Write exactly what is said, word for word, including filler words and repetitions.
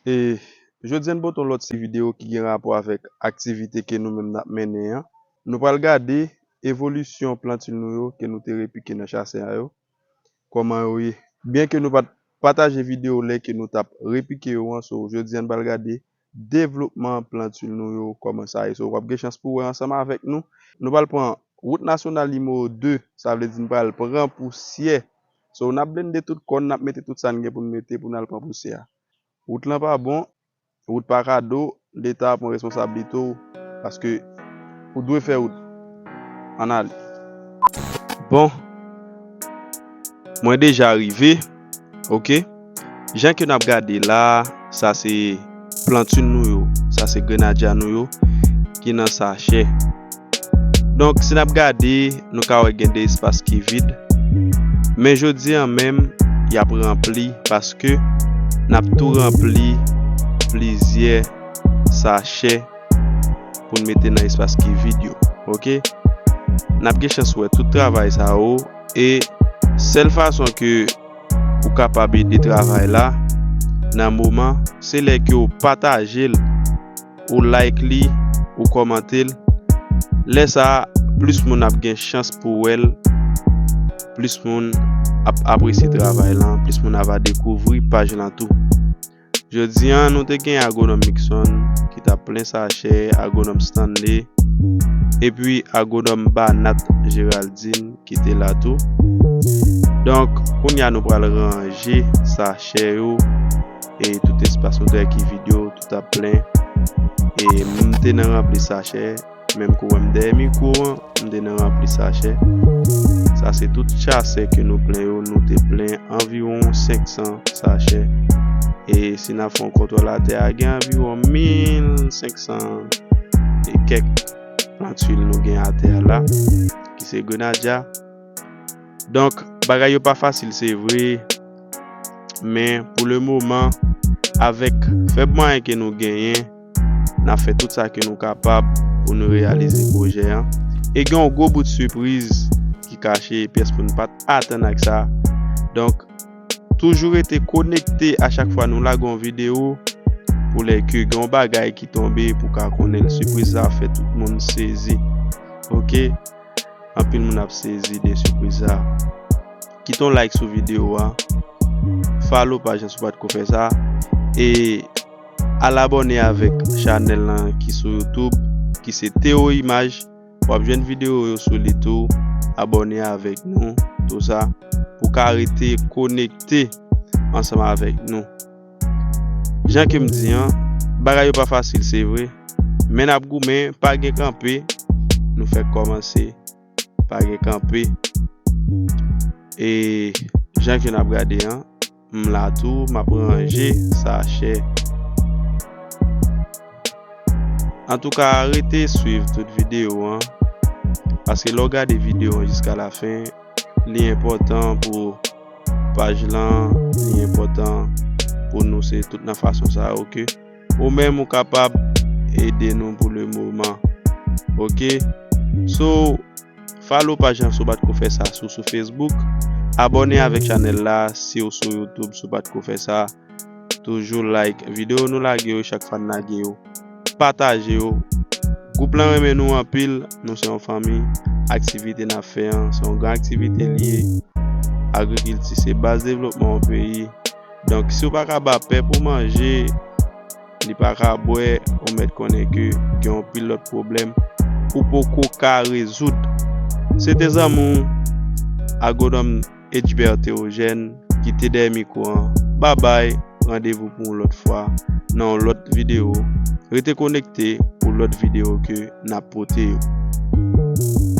E jodi a n pote yon lòt seri videyo ki gen rapò avèk aktivite ke nou menm n ap mennen an. Nou pral gade evolisyon plantil nou yo ke nou te repike nan chasè a yo, kòman yo ye. Byenke nou pa t pataje videyo lè ke nou t ap repike yo an, so jodi a n pral gade devlopman plantil nou yo, kòman sa ye. So w ap gen chans pou wè ansanm avèk nou. Nou pral pran wout nasyonal nimewo de, sa vle di n pral pran pousyè. So n ap blende tout kòn, n ap mete tout sa n gen pou n mete pou n al pran pousyè a. Wout lan pa bon, wout pa kado, Leta pran responsablite w, paske ou dwe fè wout. Ann ale. Bon, mwen deja rive, oke. Jan ke n ap gade la, sa se plantil nou yo, sa se grenadya nou yo ki nan sachè. Donk, si n ap gade, nou ka wè gen de espas ki vid. Men jodi a menm, y ap ranpli paske n ap tou ranpli plizyè sachè pou n mete nan espas ki vid yo. Oke? N ap gen chans wè tout travay sa yo e sèl fason ke ou kapab ede travay la nan moman, se lè ke w pataje l, ou like li, ou kòmante l. Lè sa a, plis moun ap gen chans pou wè l, plis moun ap apresye travay lan, plis moun ap dekouvri paj lan tou. Jodi a, nou te gen Agwonòm Mixon ki t ap plen sachè, Agwonòm Stanley, epi Agwonòm Banat Géraldine ki te la tou. Donk, kounye a nou pral ranje sachè yo, e tout espas nou te ki vid yo, tout ap plen. E m te nan ranpli sachè, menm kou wè m dèyè mikwo an, m te nan ranpli sachè. Sa se tout chasè ke nou plen yo, nou te plen anviwon senk san sachè. E si n ap fè yon kontwòl atè a, gen anviwon mil senk san e kèk plantil nou gen atè a la, ki se grenadya. Donk, bagay yo pa fasil, se vre, men pou le moman, avèk fèb mwayen ke nou genyen, n ap fè tout sa ke nou kapab pou nou reyalize pwojè an. E gen yon gwo bout sipriz ki kache, pyès moun pa t atann ak sa. Donk, toujou rete konekte a chak fwa nou lage yon videyo, pou lè ke gen yon bagay ki tonbe, pou ka konnen l. Sipriz la fè tout moun sezi. Oke? Anpil moun ap sezi de sipriz sa. Kite yon like sou videyo a. Follow paj lan si w pa t ko fè sa. E al abòne avèk chanèl lan ki sou YouTube, ki se Théo Image. W ap jwenn videyo yo sou li tou. Abòne avèk nou, tou sa, pou ka rete konekte ansanm avèk nou. Jan ke m di an, bagay yo pa fasil, se vre. Men n ap goumen, pa gen kanpe. Nou fèk kòmanse, pa gen kanpe. E jan ke n ap gade an, m la tou, m ap ranje sachè. Antouka, rete swiv tout videyo an, paske lè w gade videyo an jiska lafen, li enpòtan pou paj lan, li enpòtan pou nou, se tout nan fason sa, oke? Ou menm ou kapab ede nou pou le moman, oke? So, follow paj lan si w pa t ko fè sa, si w sou Facebook, abòne avèk chanèl la, si w sou YouTube, si w pa t ko fè sa, toujou like videyo nou lage yo, chak fwa n lage yo, pataje yo. Gwoup lan renmen nou anpil, nou se yon fanmi. Aktivite n ap fè an, se yon gran aktivite li ye. Agrikilti se baz devlopman yon peyi. Donk, si w pa ka ba pèp ou manje, li pa ka bwè, ou mèt konnen ke gen yon pil lòt pwoblèm ou poko ka rezoud. Se te zanmi w, Agwonòm Edgbert Théogène, ki te dèyè mikwo an. Babay, randevou pou yon lòt fwa, nan yon lòt videyo. Rete konekte pou lòt videyo ke n ap pote yo.